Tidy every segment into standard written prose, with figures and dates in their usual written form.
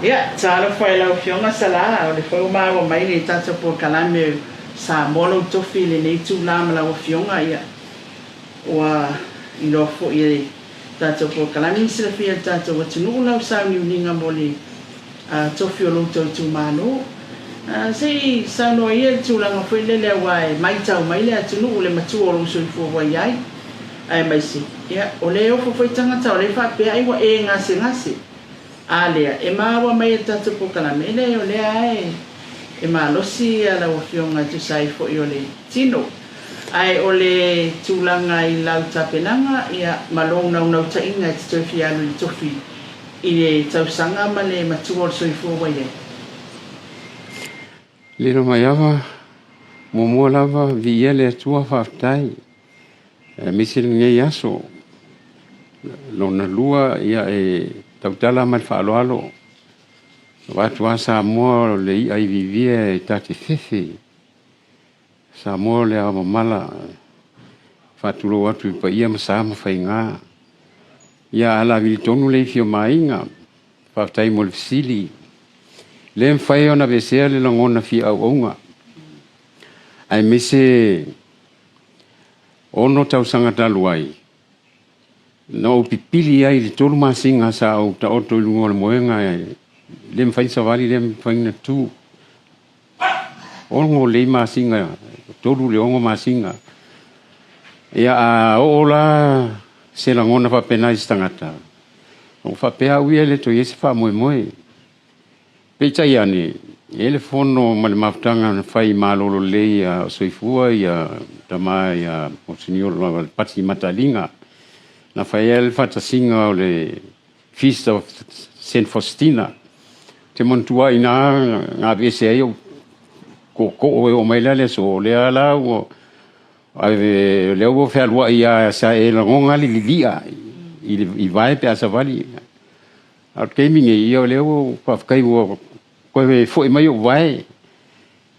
Ia, talofa i lau Afioga Sala, o lea foi ua maua mai le tatou polokalame Samoa lou tofi i lenei itula ma lau Afioga, ia, ua iloa foi e le tatou polokalame ma silafia e le tatou atunuu lau sauniuniga mo le tofi o lo outou itumalo. Se i saunoa ia i le tulaga foi lele aua e matau mai le atunuu i le matua o lou soifua ua i ai, aemaise, ia, o lea e ofo foi tagata o lea e faapea ai ua e gasegase. A lea, e maua mai e le tatou polokalame, e leai o lea lava e malosi lau Afioga e tusa ai foi o le tino. Ae o le tulaga i lau tapenaga ia, ma lou naunautaiga e te toe fia alu i le tofi i le tausaga ma le matua o le soifua ua i ai. Lilomaiava, muamua lava, viia le Atua, faafetai. Aemaise lenei aso. Lona lua, ia e tautala ma le faaaloalo. Vaeatu lava Samoa o le i'a iviivia e ta te fefe. Samoa o le ao mamala. Faatulou atu i paia ma sa ma faiga. Ia a lavili tonu le ifi o Maaiga. Faafetai mo le fesili. Le mafai ona aveesea le lagona fia auauna. Aemaise 6 tausaga talu ai, na ou pipili ai i le 3 masina sa ou taoto i luga o le moega e le mafai ona savali, le mafai ona tu. 6 lelei masina, 3 i le 6 masina. Ia a oo la se lagona faapena i se tagata, ua faapea au ia e le toe i ai se faamoemoe. Peitai ane, e i ai le fono ma le mafutaga na fai malolo lelei a o soifua ia tama ia Monsignor Pati Mataliga, na fai ai le faatasiga o le Feast of Saint Faustina. Ou te manatua ai i ina na aveese ai ou tootoo e oo mai la le aso, o lea la ua o lea ua fealuai lava sa e lagona le lilia i vae pe a savali. A o le taimi nei, ia o lea ua faafetai ua toe foi mai ou vae.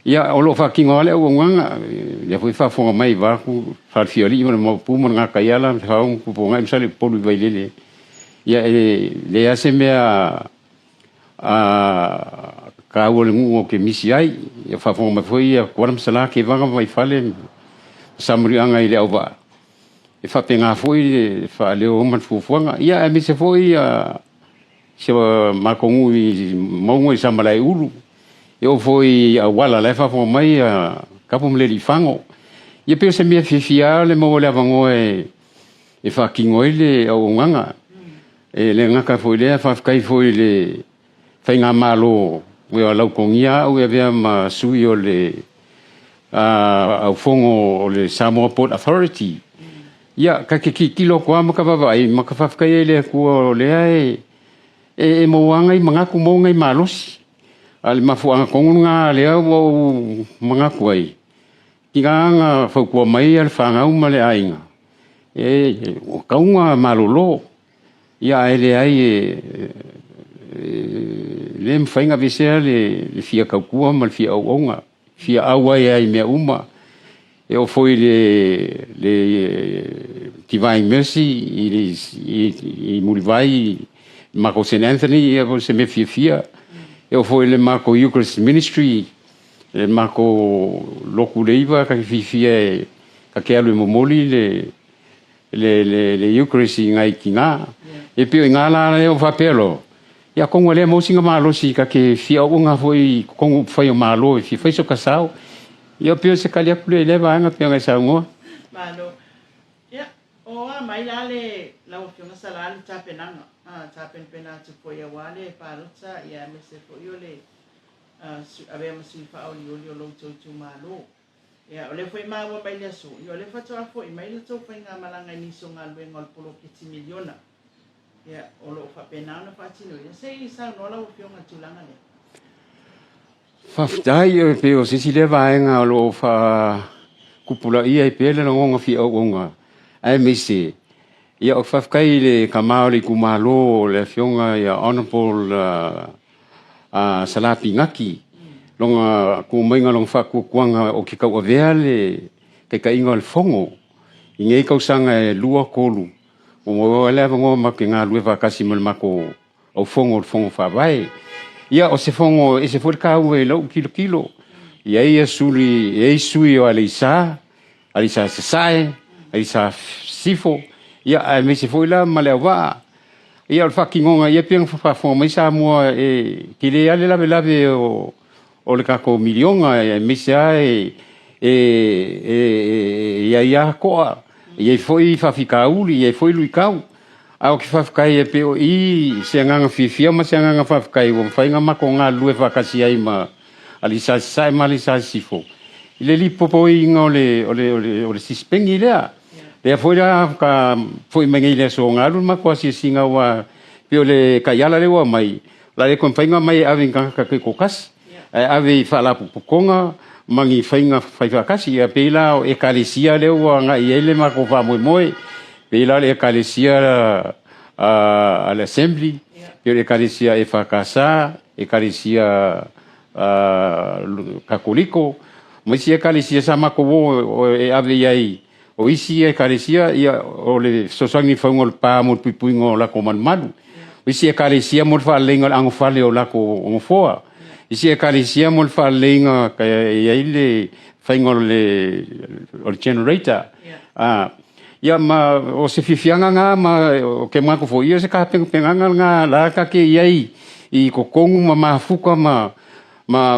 Ia, o lo o faatino lava le auaunaga, lea foi e faafofoga mai vaeatu Falefiaalii ma le Maopu ma le Gataiala ma Fao ma Tupuogai ma Saleupolu i Vailele. Ia, e leai lava se mea taua i le nuu ou te misi ai. Ia faafofoga mai foi Tuala ma Sala, Tevaga ma Vaifale ma Samuliaga i Leauvaa. E faapena foi le faaleo ma le fuafuaga. Ia aemaise foi si o matou nuu i Mauga i Samalaeulu, e oo foi i Auala la e faafofoga mai Tapu ma Lealiifago. Ia pei o se mea fiafia lava le maua o le avanoa e faatino ai le auaunaga. E le gata foi i lea, faafetai foi i le Faigamalo ua lautogia au e avea ma sui o le aufono o le Samoa Port Authority. Ia, ta te tilotilo atu lava ma ta vaavaai ma ta faafetai ai i le Atua o lea e maua lava nai manatu, maua nai malosi. A o le mafuaaga tonu lena lea ua ou manatu ai, tiga ona fautua mai le fanau ma le aiga, ua tatau ona malolo. Ia ae leai e le mafai ona aveesea le fia tautua ma le fia auauna, fia auai ai i mea uma. E oo foi i le Divine Mercy i Mulivai, le matou Saint Anthony, ia o se mea fiafia. E oo foi i le matou Eucharist Ministry, le matou lotu le 9, ta te fiafia ta te alu e momoli le le Eucharist i nai tina. E pei o i ina la lea ua faapea loa, ia atonu o lea e maua sina malosi ta te fia auauna foi i totonu o upufai o Malo e fia fai so ta sao. Ia pei o se tali atu lea i lea vaega pei ona e saunoa. Malo. Ia, o a mai la le lau Afioga Sala le tapenaga, tapenapena atu foi aua le palota ia aemaise foi o le avea ma sui faaolioli o lo outou itumalo. Ia, o lea foi e maua mai le aso, ia o lea faatoa foi mai le tou faigamalaga i nisi o galuega o le poloketi miliona. Ia, o lo o faapena ona faatinoina. Se i saunoa lau Afioga i le tulaga lea. Faafetai, e pei o se isi lea vaega o lo o faatupulaia ai pea le lagona fia auauna, aemaise, ia o faafetai i le tama o le itumalo, le Afioga ia Honourable Sala Pinati, lona tumaiga, lona faatuatuaga ou te tauavea le taitaiga o le Fono i nei tausaga e 2, 3, ua maua ai le avanoa matou te galulue faatasi ma le matou aufono o le Fono Faavae. Ia, o se fono e ese foi le taua i lou tilotilo. E i ai ia suli, e i ai sui o Aleisa, Aleisa Sasae, Aleisa Sisifo, ia aemaise foi la ma Leauvaa. Ia o le faatinoga ia pei ona faafofoga mai Samoa e tele lava le lavelave o o le tatou miliona aemaise lava e i ai lava toa, e i ai foi faafitauli, e i ai foi luitau. Ae ou te faafetai e pei o i se agaga fiafia ma se agaga faafetai ua mafai ona matou galulue faatasi ai ma Aleisa Sasae ma Aleisa Sisifo i le lipoiina o le sisipeni lea. Lea foi la faatoa foi mai nei i le aso na alu le matou asiasiga aua pei o le taiala lea ua aumai, o le a le toe mafai ona aumai e ave i ni tagata taitoatasi, ae ave i faalapotopotoga ma ni faiga faifaatasi. Ia pei la o Ekalesia lea ua agai i ai le matou faamoemoe, pei la o le Ekalesia a le Assembly, pei o le Ekalesia EFKS, Ekalesia Katoliko, ma isi Ekalesia sa matou o e ave i ai. O isi Ekalesia, ia, o le fesoasoani i le fauga o le pa mo le puipuiga o latou malumalu. O isi Ekalesia mo le faaleleiga o le anofale o latou nofoa. Isi Ekalesia mo le faaleleiga e i ai le faiga o le generator. Ia ma o se fiafiaga lena ma ou te manatu foi, ia o se tapenapenaga lena la ta te i ai i totonu ma mafuta ma ma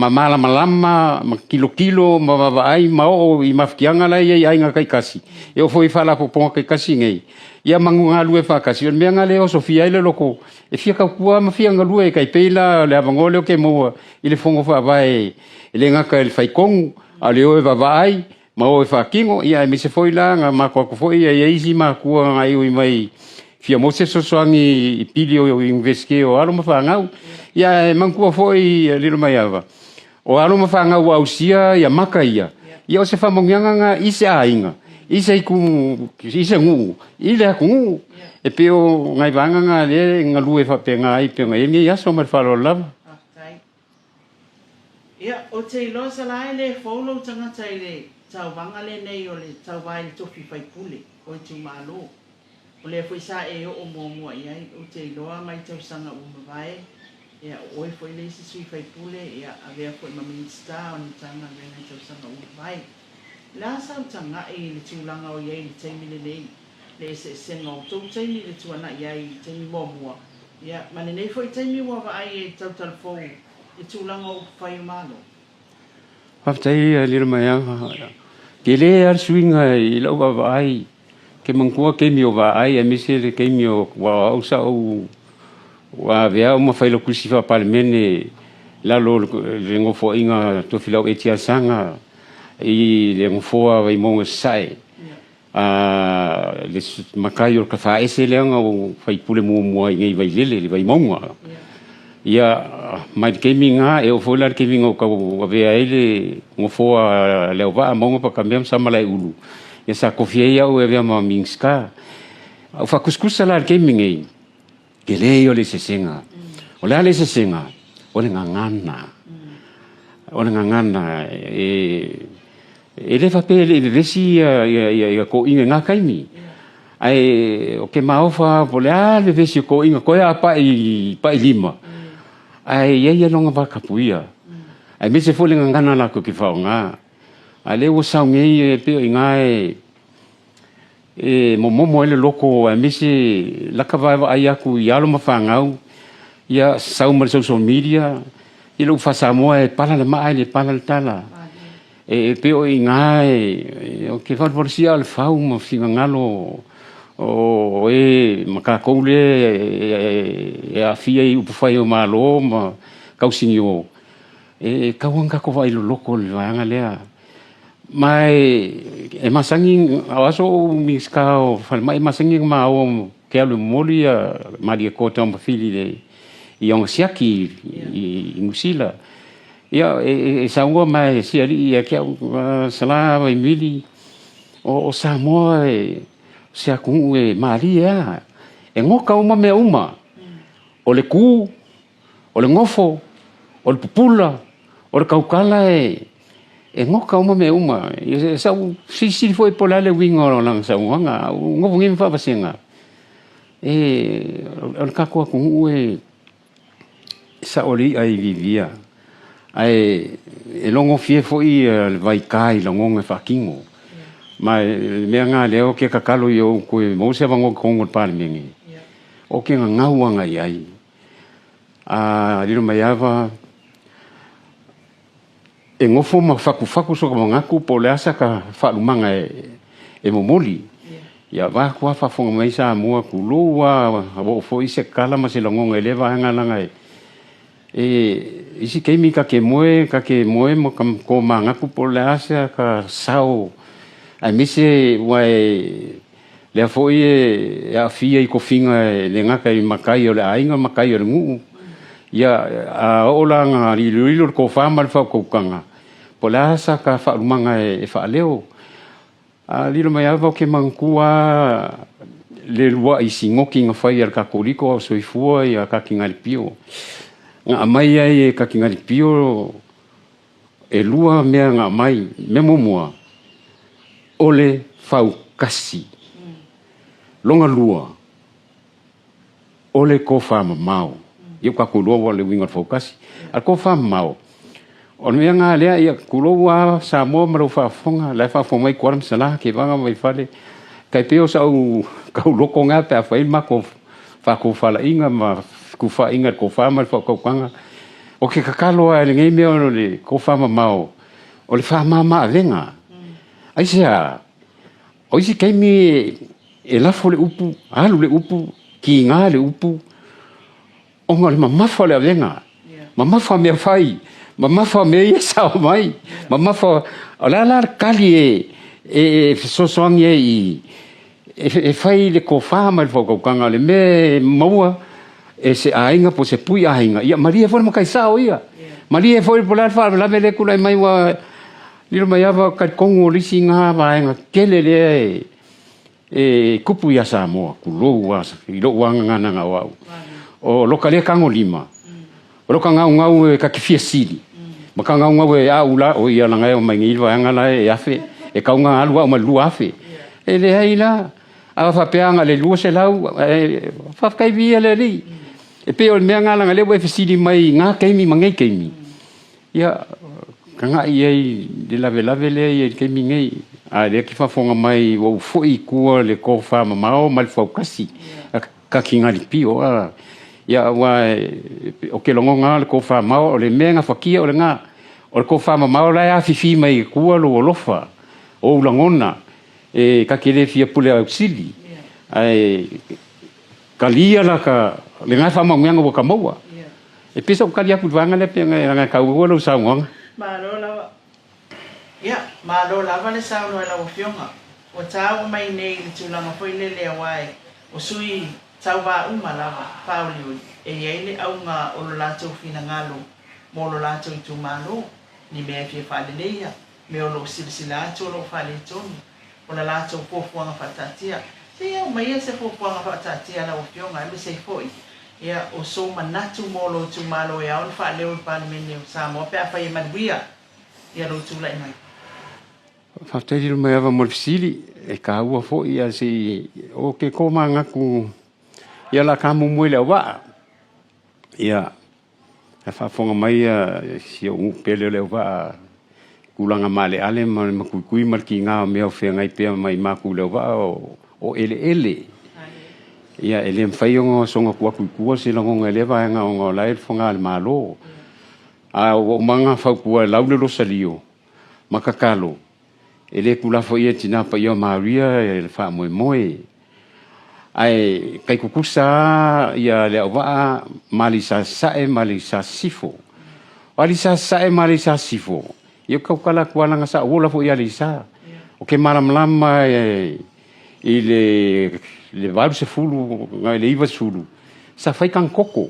malamalama ma tilotilo ma vaavaai ma oo i mafatiaga la e i ai i aiga taitasi, e oo foi i faalapotopotoga taitasi nei, ia ma galulue faatasi. O le mea lena lea e osofia ai le loto e fia tautua ma fia galue, e tai pei la o le avanoa lea ou te maua i le Fono Faavae, e le gata i le faitonu, a o le o e vaavaai ma o e faatino, ia aemaise foi la na matou atu foi e i ai isi matua na gaoioi mai fia maua se fesoasoani i pili o Iunivesite o alo ma fanau. Ia ae manatua foi Lilomaiava, o alo ma fanau ua ausia ia maka ia, ia o se faamanuiaga lena i se aiga, i se itu, i se nuu, i le atunuu. E pei o nai vaega na lea e galue faapena ai pei ona i ai lenei aso ma le faaaloalo lava. Ia, ou te iloa sala e le fou lou tagata i le tauvaga lenei o le tauva i le tofi faipule o itumalo. O lea foi sa e oo muamua i ai, ou te iloa mai tausaga ua mavae, ia o oe foi le isi sui faipule, ia avea foi ma Minisita o le Matagaluega i tausaga ua mavae. O le a sau tagai i le tulaga o i ai i le taimi lenei, le eseesega o tou taimi i le tuanai ai i le taimi muamua, ia ma lenei foi taimi ua vaai ai i le tautala fou i tulaga o upufai o Malo. Faafetai Lilomaiava. Tele lava le suiga i lau vaavaai. Ke manatua taimi o vaai aemaise le taimi o aua o au sa ou ua avea au ma Failautusi Faa-Palemene i lalo o le Nofoaiga Tofilau Eti Alesana i le Nofoa Vaimauga Sasae. Le matai o le Tafaese lea na ou faipule muamua ai nei i Vailele, i le Vaimauga. Ia, mai le taimi lena, e oo foi la i le taimi na ou tau avea ai le nofoa a Leauvaa, Mauga Patamea ma Samalaeulu, ia sa tofi ai au e avea ma Minisita. A ua faatusatusa la i le taimi nei, tele ia o le eseesega. O le a le eseesega? O le gagana. O le gagana e e le faapea e le i vevesi ia toeaiina i na taimi, ae ou te maofa lava po o le a le vevesi o toeaiina toe a pai pai lima, ae i ai lava lona vatapuia, aemaise foi le gagana latou te faaaoga. A o lea ua sau nei e pei o i ina e e momomo ai le loto aemaise lata vaavaai atu i alo ma fanau, ia sau ma le social media, i lou faa-Samoa e pala le maa e le pala le tala. E pei o i ina e, ou te valuvalusia o le fau ma finagalo o e ma tatou lea e aafia i upufai o Malo ma tausinio, e tatau ona tatou vaai loloto i le vaega lea. Ma e masani, o aso o ou Minisita o Falemai, e masani ona ma o ou te alu e momoli Malietoa Taumafili i ona siaki i Niu Sila. Ia, e saunoa mai e si alii ia te au, Sala Vaimili, o Samoa e, se atunuu e malie lava, e goka uma mea uma, o le tu, o le nofo, o le pupula, o le tautala e, e goka uma mea uma. E, sa ou silisili foi po o le a le uiga o lana saunoaga, a ua nofo nei ma faavasega, e, o le tatou atunuu e, Sao le i'a i vivia, ae e logofie foi le vaita i lagona e faatino. Ma le mea lena lea ou te tatalo i ou toe maua se avanoa i totonu o le Palemene, ou te gagau agai i ai. A Lilomaiava, e nofo ma fatufatu sota manatu po o le a sata faalumaga e momoli. Ia vaeatu lava faafofoga mai Samoa, tulou lava, ua oo foi se tala ma se lagona i lea vaega leaga e isi taimi ta te moe, ta te moe ma tomanatu po o le a se ata sao, aemaise aua lea foi e aafia i tofiga e le gata i matai o le aiga, matai o le nuu. Ia, a oo la ina iloilo le tofa ma le faautautaga, po o le a sata faalumaga e faaleo. A lilo mai lava ou te manatua lava le uluai sinoti na fai a le Katoliko a o soifua Katinali Pio. Na aumai ai e Katinali Pio e lua mea na aumai. Mea muamua, o le fautasi. Lona lua, o le tofamamao. Ia ua tatou iloa le uiga o le fautasi. A o le tofamamao, o le mea lena lea, ia tulou lava Samoa ma lau faafofoga, o la e faafofoga mai Tuala ma Sala, Tevaga ma Vaifale, e tai pei o sau tauloto lena pe a fai le matou faatofalaiga ma fetufaaiga i le tofa ma le faautautaga. Ou te tatalo lava i lenei mea o le tofamamao, o le faamama-avega. Aisea? O isi taimi e lafo le upu, alu le upu, kiga le upu, ona o le mamafa o le avega, mamafa mea fai, mamafa mea ia e sao mai, mamafa. O le a la le tali e fesoasoani ai i i e fai le tofa ma le faautautaga o le mea e maua e se aiga po o se pui aiga, ia malie foi le matai sao ia. Malie foi po o le a le faalavelave lea e tulai mai ua lilo mai lava, ou te talitonu o le isi lena vaega tele lea e tupu ia Samoa, tulou lava i lou lava gagana o au. O lo ta lea tagolima, o lo ta gaugau e ta te fia sili, ma ta gaugau e au la, oi ia leaga e omai nei le vaega la e $1,000, e tatau ona alu au ma le $2,000. E leai la, a faapea na o le 200, ae faafetai viia le Alii. E pei o le mea lena leaga o lea ua e fesili mai i na taimi ma nei taimi, Ia, tagai i ai i le lavelave lea e i ai i le taimi nei, a o lea e te faafofoga mai ua ou foi i tua i le tofamamao ma le fautasi a Katinalipio. Ia, aua ou te lagona lava o le tofamamao, o le mea e gafatia o lena. O le tofamamao la e afifi mai i tua lou alofa, ou lagona, e ta te le fia pule ausili, ae talia la lena faamanuiaga ua ta maua. E pei sa ou tali atu i le vaega lea pei ona e taua lau saunoaga. Malo lava. Ia, malo lava le saunoa i lau Afioga. Ua taua mai nei i le tulaga foi lele aua e o sui tauva uma lava faaolioli e i ai le auga o lo latou finagalo mo lo latou itumalo, ni mea e fia faaleleia, mea o lo o silasila atu o lo o faaletonu. O la latou fuafuaga faataatia. Se i aumaia se fuafuaga faataatia a lau Afioga, aemaise ai foi ia o sou manatu mo lou itumalo e ao ona faaleo i le Palemene o Samoa pe afai e manuia ia lou tulai mai. Faafetai Lilomaiava mo le fesili, e taua foi ae se i ou te tomanatu ia o le a ta muamua i Leauvaa. Ia A faafofoga mai si ou nuu pele o Leauvaa i tulaga maaleale ma le matuitui ma le tiga o mea o feagai pea ma i matou i Leauvaa o eleele. Ia e le mafai ona soona tuu atu i tua se lagona i lea vaega ona o la e i le fogaa a le Malo. A ua uma ona fautua e lau le losalio ma tatalo, e le tuulafoaia e Tina Paia o Maria le faamoemoe. Ae tai tutusa lava Leauvaa ma Aleisa Sasae ma Aleisa Sisifo. O Aleisa Sasae ma Aleisa Sisifo, ia ou te tautala atu lava leaga sa ou ola foi i Aleisa. Ou te malamalama i le 80 agai i le 90, sa fai tagetoto.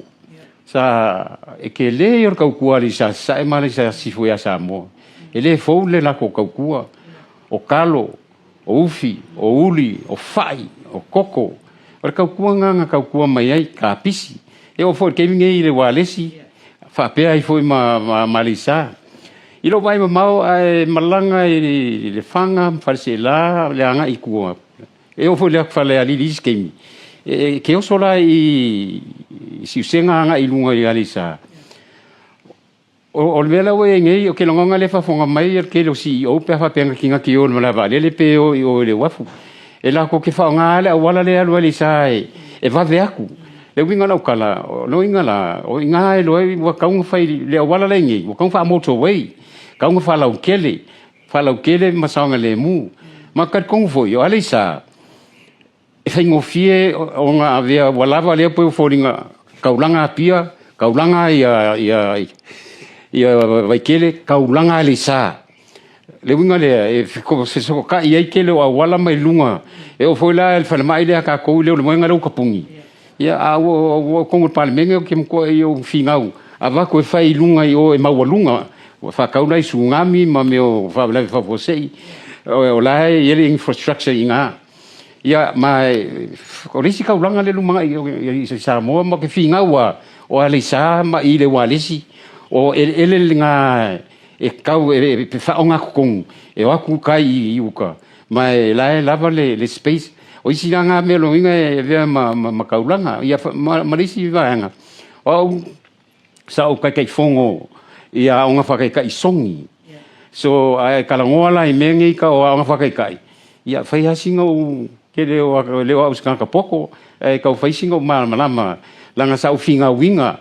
Sa, e tele ia o le tautua a Aleisa Sasae ma Aleisa Sisifo ia Samoa. E le fou le latou tautua. O talo, o ufi, o uli, o fai, o koko. O le tautua lena na tautua mai ai, kapisi. E oo foi i le taimi nei i le ualesi, faapea ai foi ma, ma, ma Aleisa. I lou vaai mamao, ae malaga i Lefaga ma Faleaseela le agai i tua, e oo foi i le Falealili i isi taimi, e, e te oso la i Siusega agai i luga i Aleisa. O le mea la ua i ai nei, ou te lagona lea e faafofoga mai le tele o CEO pe a faapea e natinati i o i le malae vaalele pe o i o i le uafu. E latou te faaaoga lava le auala lea e alu ai i Aleisa e vave atu. Le uiga o lau tala, o lona uiga la, o i ina e iloa ai ua tatau ona fai le auala la e i ai nei, ua tatau ona faa-motorway, tatau ona faalautele, faalautele ma saogalemu. Ma ou te talitonu foi, o Aleisa, E faigofie ona avea, ua lava lea pei e foliga taulaga Apia, taulaga Vaitele, taulaga Aleisa. O le uiga lea, e fesootai ai le tele o auala mai luga, e oo foi la i le falemai lea a tatou i Leulumoega lea ua tapuni, a ua oo tonu i le Palemene ou te matuai ou finau, avatu e fai i luga i o e maualuga, ua faatau la i tsunami ma mea o faalavelave faafuasei, o la e i ai le infrastructure i ina. Ia, ma o le isi taulaga lea e lumanai i Samoa, ma ou te finau lava, o Aleisa ma i i le ualesi, o eleele na e tatau e faaogatotonu e o atu tai i uta, ma o la e lava le space. O isi la na mea lona uiga e avea ma taulaga. Ia, ma le isi vaega, o au sa ou Taitaifono i aoga faataitai i Sogi. So, a e talanoa la i mea nei tau o aoga faataitai, ia fai lava sina ou tele o, e le o au o se tagata poto, ae tau fai sina ou malamalama, leaga sa ou finauina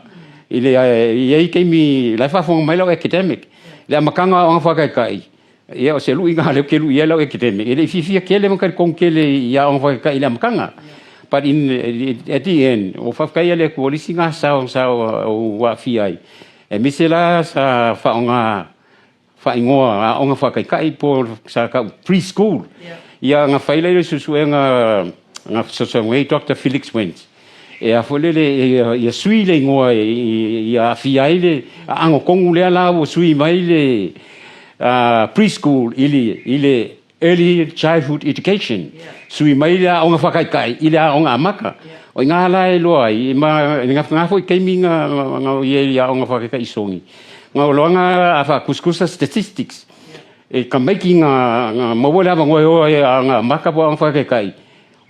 i le, e i ai taimi, o la e faafofoga mai lau academic, i le amataga o aoga faataitai, Ia o se lui lena lea ou te lui ai lau academic, e le i fiafia tele ma talitonu tele i aoga faataitai i le amataga. But in, at the end, ua faafetai i le Atua, o le isi lena sao sa ou aafia ai, aemaise la sa faaaoga faaigoa aoga faataitai po o sa tau pre-school. Ia na fai lea o le suesuega na fesoasoani ai Doctor Felix Wendt, e a foi lele ia sui le igoa ia aafia ai le aano tonu lea la ua sui mai le pre-school i le early childhood education, sui mai le aoga faataitai i le aoga amata. O i ina la e iloa ai, ma i lena foi taimi na i ai i aoga faataitai i Sogi, na o loaga a faatusatusa statistics, e tamaiti na maua le avanoa e o ai i aoga amata po o aoga faataitai,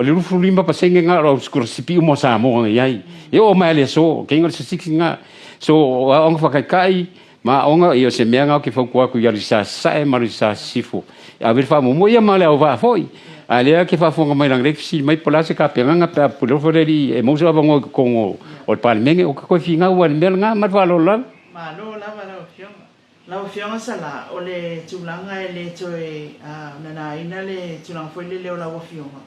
O le 25% lena o le au sikolasipi uma o Samoa na i ai. E oo mai lava i le aso, o keiga o le statistics lena. So, o aoga faataitai ma aoga, ia o se mea lena ou te fautua atu i Aleisa Sasae ma Aleisa Sisifo, e ave le faamuamua, ia ma le auvaa foi. A o lea e te faafofoga mai leaga o lea e te fesili mai po o le a se tapenaga pe a pule alofa le Alii e maua sou avanoa i totonu o le Palemene, ou te toe finau lava i le mea lena. Ma le faaaloalo lava. Malo lava lau Afioga. Lau Afioga Sala, o le tulaga e le toe nanaina le tulaga foi lele o lau Afioga,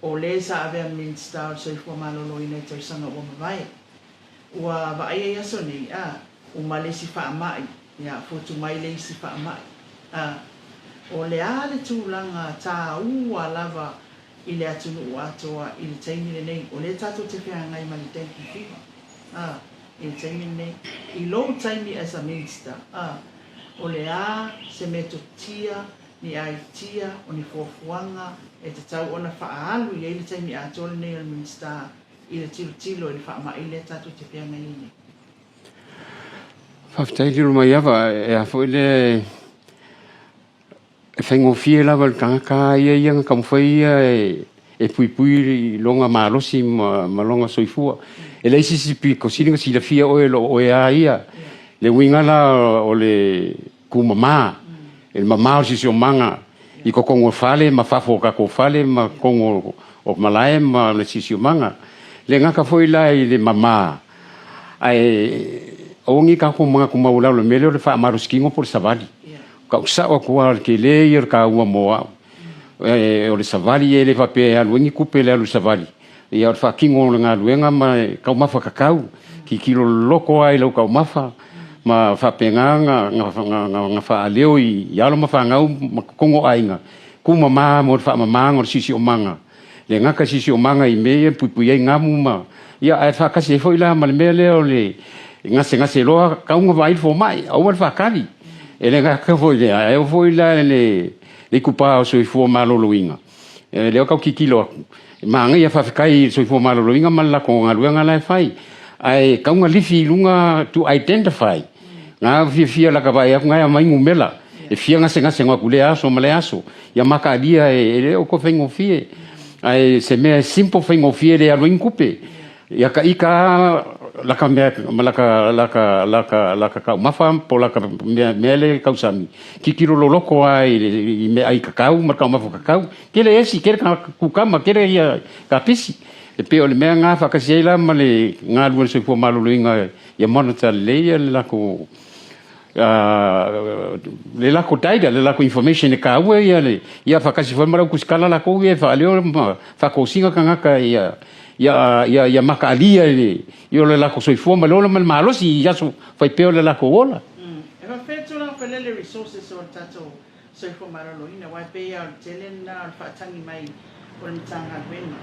o le sa avea Minista o le Soifua Maloloina i tausaga ua mavae. Ua vaaia i aso nei, uma le isi faamai, ia, fotu mai le isi faamai. O le a le tulaga taua lava i le atunuu atoa i le taimi lenei, o lea tatou te feagai ma le dengue fever? I le taimi lenei, i lou taimi as a Minister, a, o le a se metotia, ni aitia, o ni fuafuaga e tatau ona faaalu i ai le taimi atoa lenei o le Minisita i le tilotilo i le faamai lea tatou te feagai ai nei? Faafetai Lilomaiava, e a foi lea E faigofie lava i le tagata ia ia na taumafai ia e puipui lona malosi ma lona soifua. E leai se isi pito sili ona silafia oe i lo oe lava ia. Le uiga la o le tumama, le mama o le siosiomaga i totonu o fale ma fafo o tatou fale ma totonu o malae ma le siosiomaga. E le gata foi la i le mama, ae aua ne i tatou manatu maualalo i le mea lea o le faamalositino po o le savali. Tau sao atu lava o le tele ia o le taua mo au. O le savali e le faapea e alu ai ni tupe i le alu i le savali, ia o le faatino o le galuega ma taumafa tatau, tilotilo loloto lava i lau taumafa ma faapena ona faaleo i alo ma fanau ma totonu o aiga, tumama mo le faamamaina o le siosiomaga. E le gata i siosiomaga i mea ia e puipui ai gamu ma, ia ae faatasi ai foi la ma le mea lea o le gasegase loa, tatau ona vaai le fomai, aua le faatali. E le gata foi i lea, ae oo foi la i le itupa o le soifua maloloina, lea ua tau tilotilo atu, e manaia, faafetai i le soifua maloloina ma le latou galuega la e fai, ae tatau ona lifi i luga to identify Na fiafia laka vaai atu na e aumai numera e fia gasegase atu i lea aso ma lea aso. Ia mataalia e le o toe faigofie. Ae se mea e simple faigofie le alu ai ni tupe. Ia ta ita lava laka mea ma laka laka laka laka taumafa po o laka mea mea lea e tausami, tilotilo loloto lava i meaai kakau ma le taumafa kakau. Tele esi, tele kukama, tele ia kapisi. E pei o le mea lena faatasi ai la ma le galulue a le Soifua Maloloina ia monitor lelei le latou le latou data, le latou information e taua ia le ia faatasi foi ma le au tusitala latou ia e faaleo ma faatosina tagata ia ia ia ia mataalia i le i o le latou soifua ma le ola ma le malosi i aso fai pea o le latou ola. E faapefea tulaga foi lele resources o le tatou soifua maloloina aua e pei lava o le tele lena o le faatagi mai o le Matagaluega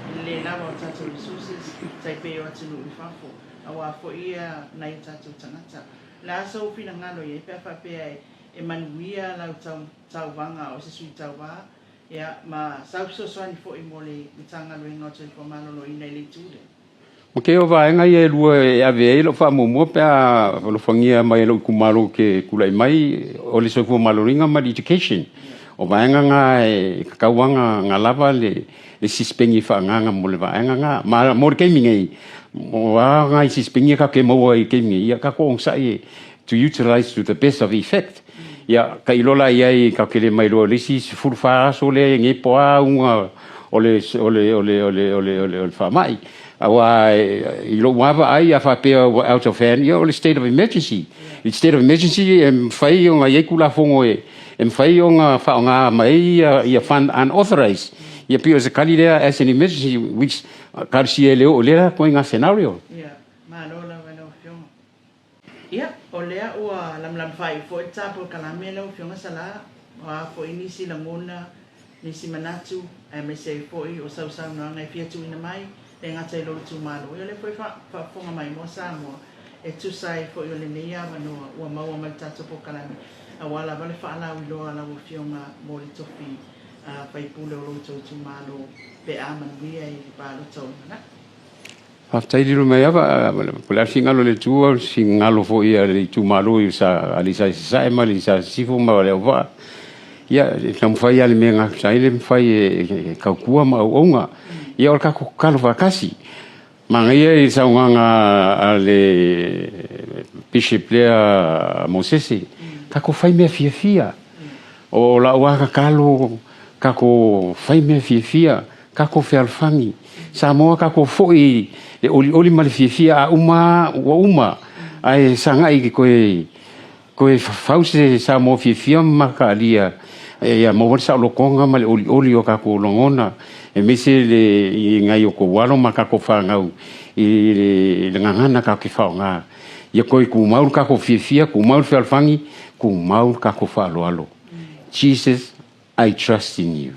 i le le lava o tatou resources tai pei o atunuu i fafo aua foi ia nai o tatou tagata. O le a sou finagalo i ai pe a faapea e manuia lau tauvaga o se sui tauva ia ma sau fesoasoani foi mo le Matagaluega o le Soifua Maloloina i le itu lea? O kēia vaega ia e lua e ave ai lau faamuamua pe a alofagia mai e lou itumalo ou te tulai mai, o le soifua maloloina ma le education. O vaega na e tatau lava ona lava le sisipeni faaagaaga mo le vaega na. Ma mo le taimi nei, o a nai sisipeni ia tatou te maua i le taimi nei, ia tatou onosai to utilize to the best of effect. Ia, tailo la i ai tatou te le mailoa i le isi 14 aso lea i nei po o a auga o le o le o le o le o le o le o le faamai. Aua i lou lava vaai a faapea ua out of hand, ia o le state of emergency. I le state of emergency e mafai ona i ai Tulafono e e mafai ona faaaoga mai ai ia ia fund unauthorized. Ia pei o se tali lea as an emergency which talosia e le oo i lea ituaiga scenario. Ia, malo lava i lau Afioga. Ia, o lea ua lamalama faaiu foi le ta polokalame lau Afioga Sala, o a foi nisi lagona, nisi manatu, aemaise ai foi o sau saunoaga e fia tuuina mai, le gata i lou itumalo, ia o lea foi e faafofoga mai moa Samoa e tusa ai foi o lenei avanoa ua maua mai le tatou polokalame aua lava le faalauiloa a lau Afioga mo le tofi faipule o lo outou itumalo pe a manuia i le palota o lumanai. Faafetai Lilomaiava, po o le a le finagalo o le Atua, o le finagalo foi a le itumalo i Aleisa i Sasae ma Aleisa i Sisifo ma Leauvaa. Ia, e taumafai lava i le mea e gata ai le mafai e tautua ma auauna. Ia, o le tatou tatalo faatasi. Manaia i le saunoaga a le Bishop lea a Mosese, tatou fai mea fiafia. O lau lava tatalo, tatou fai mea fiafia, tatou fealofani. Samoa tatou foi i le olioli ma le fiafia, a uma lava ua uma, ae sagai toe toe fau se Samoa fiafia ma mataalia ia maua le saolotoga ma le olioli o tatou lagona, aemaise le i nai o outou alo ma tatou fanau i le gagana tatou te faaaoga. Ia toe tumau le tatou fiafia, tumau le fealofani, tumau le tatou faaaloalo. Jesus, I trust in you.